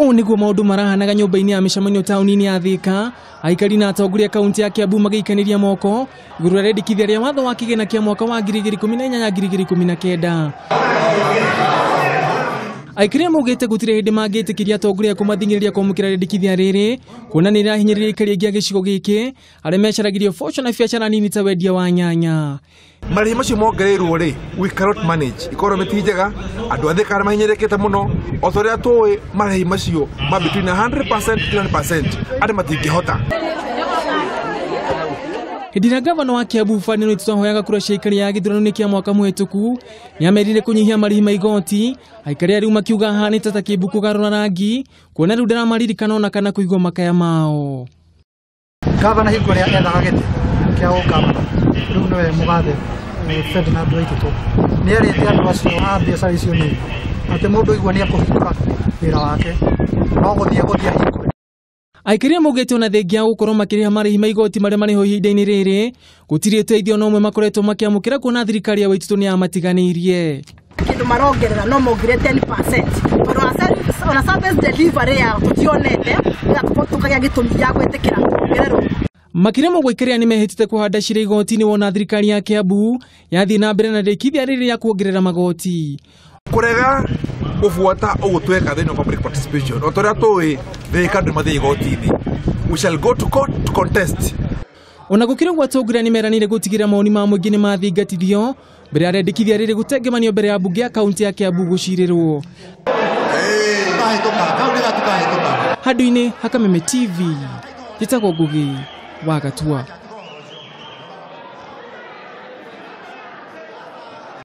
Ũũ nĩguo maũndũ marahanaga nyũmba-inĩ ya mĩcemanio taũni-inĩ ya Thika, aikari na atongoria kaunti ya Kiambu magĩikanĩria moko igũrũ rĩa rĩendekithia rĩa watho wa kĩgĩna kĩa mwaka wa 2018-2019. Aikari maugĩte gũtirĩ hĩndĩ mangĩtĩkĩria atongoria kũmathing'ĩrĩria kwamũkĩra rĩendekithia rĩrĩ, kuona nĩ rĩrahinyĩrĩria aikari aingĩ a gĩcigo gĩkĩ arĩa mecaragĩrio boco na biacara nini ta wendia wa nyanya. Marĩhi macio mongereirwo rĩ, we cannot manage. Economy ti njega, andũ a Thika nĩ mahinyĩrĩrĩkĩte mũno, o ta ũrĩa tũĩ marĩhi macio ma between 100% to 300% andũ matingĩhota. Hĩndĩ ĩrĩa gavana wa Kiambu Ferdinand Waititu ahoyaga kura cia aikari a gĩthurano-inĩ kĩa mwaka mũhĩtũku, nĩamerire kũnyihia marĩhi ma igoti. Aikari a rĩu makiuga ahanĩte ta kĩmbu kũgarũra rangi, kuona rĩu ndaramaririkana ona kana kũigua makaya mao. Gavana hingo ĩrĩa ethaga gĩtĩ kĩa ũgavana, rĩu nĩwe mũgathe Ferdinand Waititu, nĩerĩte andũ acio a biacara icio nini atĩ mũndũ aigua nĩekũhingũra wĩra wake, no gũthiĩ gũthiĩ ahingũre. Aikari maugĩte ona thengia ya gũkorwo makĩrĩha marĩhi ma igoti marĩa marĩho ihinda-inĩ rĩrĩ, gũtirĩ ũteithio ona ũmwe makoretwo makĩamũkĩra kuona thirikari ya Waititu nĩyamatiganĩirie. Kĩndũ marongerera no mongerere 10%, tondũ ona service delivery yao tũtionete, tũkagĩa gĩtũmi gĩa gwĩtĩkĩra kuongererwo. Makĩria ma ũguo aikari aya nĩmehĩtĩte kũhanda cira igoti-inĩ wona thirikari ya Kiambu yathiĩ na mbere na rĩkithia rĩrĩ rĩa kuongerera magoti. Kũrega gũbuata ũguo tweka thĩinĩ wa public participation, o ta ũrĩa tũĩ Thika andũ mathiĩ igoti-inĩ, we shall go to court to contest. Ona gũkĩrĩ ũguo atongoria nĩmeranĩire gũtigĩrĩra mawoni ma mũingĩ nĩmathingatithio mbere ya rĩendekithia rĩrĩ gũtengemanio mbere ya mbunge ya kaunti ya Kiambu gũcirĩrwo. Handũ-inĩ ha Kameme TV, njĩtagwo Ngugi wa Gatua.